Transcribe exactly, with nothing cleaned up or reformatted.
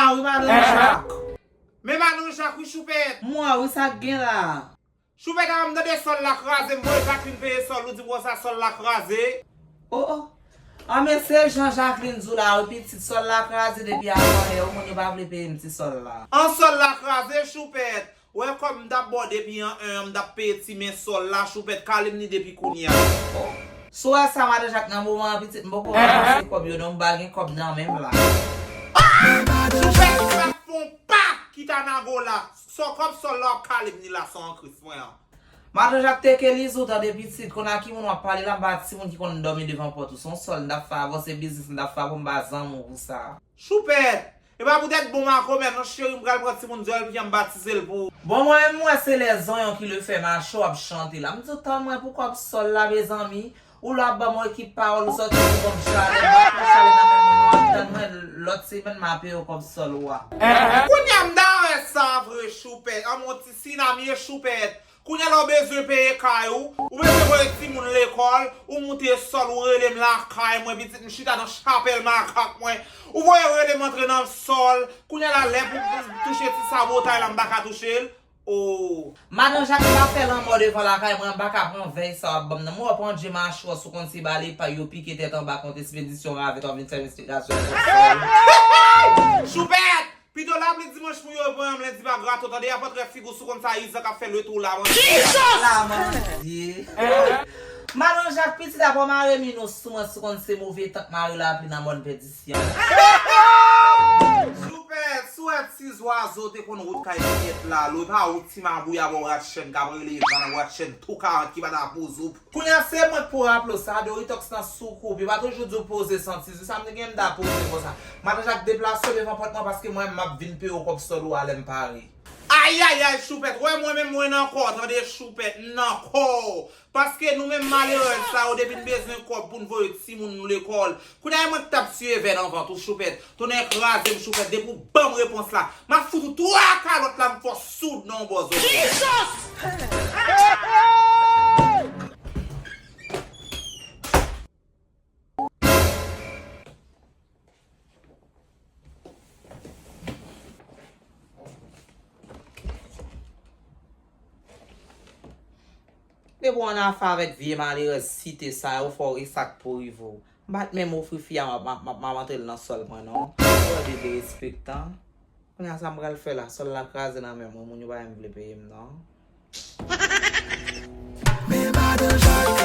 Ah wi, madan Jak. Men madan Jak, wi, Choupèt. Mwen, wi, sa k gen la? Choupèt, a m tande sòl la kraze, m voye Jacqueline peye sòl, ou di m konsa sòl la kraze. Oh, oh. An, men se jan Jacqueline di w la, wi, pitit, sòl la kraze depi avan yè, wi, moun yo pa vle peye m ti sòl la. An, sòl la kraze, Choupèt. Wè kòb m t ap ba w depi an en an, m t ap peye ti men sòl la, Choupèt, kalemni depi kounye a. Oh. Si w wè sa, madan Jak, nan moman an, pitit, m poko ranmase kòb yo, non, m pa gen kòb nan men m la. Choupèt, m ap fè yon pa kite nan gò la. Sò kòb sòl la w ap kalemni la, sò an Kris mwen an. Madan Jak, teke lizou, tande pitit, konn a ki moun w ap pale la, m pa timoun ki konn dòmi devan pòt ou, se yon sòl m t ap fè, avanse biznis m t ap fè pou m pa zanmi w pou sa. Choupèt! E pa poutèt bon makomè non cheri, m pral pran timoun dyòl pye an m batize l pou ou. Bon, mwen menm m wè se lè zonyon ki le fè mache w ap chante la. M di w tann mwen pou kòb sòl la, mezanmi. Ou la ap ban m yon ekip pawòl, ou sòti pou kòb chalè, m pa pran chalè nan men moun, w ap tann mwen lòt semèn, m a peye w kòb sòl ou a. Kounye a m ta wè sa vre, Choupèt. An, m on ti sinamye, Choupèt. Kounye a la w bezwen peye kay ou, ou bezwen voye timoun lekòl, ou moute sòl, ou rele m lakay mwen, pitit m chita nan chapèl makak mwen, ou voye rele m antre nan sòl, kounye a la lè pou, pou touche ti sabotay la m pa ka touche l. Oh. Madan Jak, m pa fè lanmò devan lakay mwen, m pa ka pran vèy sa w ap ban m nan. Mwen w ap pran dje machwè sou konn se bale pay yo pike tèt anba kont espedisyon ravèt w ap vin fè m esplikasyon nan sòl. Choupèt! Pito lapli dimanch pou yo pran yon lendi pa grato, tande, y ap antre figi w sou konn sa izan k ap fè letou la, man. La, man, Dye. Madan Jak, pitit ap mare minos sou mwen sou konn se move tan k mare lapli nan mòn pèdisyon. Choupèt, si w wè ti zwazo te konn wout kay Pyèt la, lwe pa wout ti mabouya bò rat chèn k ap rele van nan rat chèn tou karant ki pa ta poze w. Kounye a se mwen k pou raple w sa, Doritox nan soukoup, yo pa toujou di w poze san ti zwi, sa m te gen m ta poze konsa. Madan Jak deplase w devan pòt mwen paske mwen menm m ap vin peye w kòb sòl ou a lè m pare. Ayayay, Choupèt, wè mwen menm mwen nan kò w, tande Choupèt, m nan kò w. Paske nou menm malerèz sa yo, depi n bezwen kòb pou n voye timoun nou lekòl, kounye a e mwen k t ap siye vè nan vant ou, Choupèt. Tonnè kraze m, Choupèt, depi w ban m repons la, m ap fout ou twa kalòt la, m fè w soud nan yon bò zòrèy. Depi w annafè avèk vye malerèz site sa yo, fò w e sa k pou rive w. M pa t menm ofri fi a m ap, m ap, m ap, m ap antre l nan sòl mwen non. Twò de derespektan. Kounye a sa m pral fè la, sòl la kraze nan men mwen, moun yo pa menm vle peye m non. Men madan Jak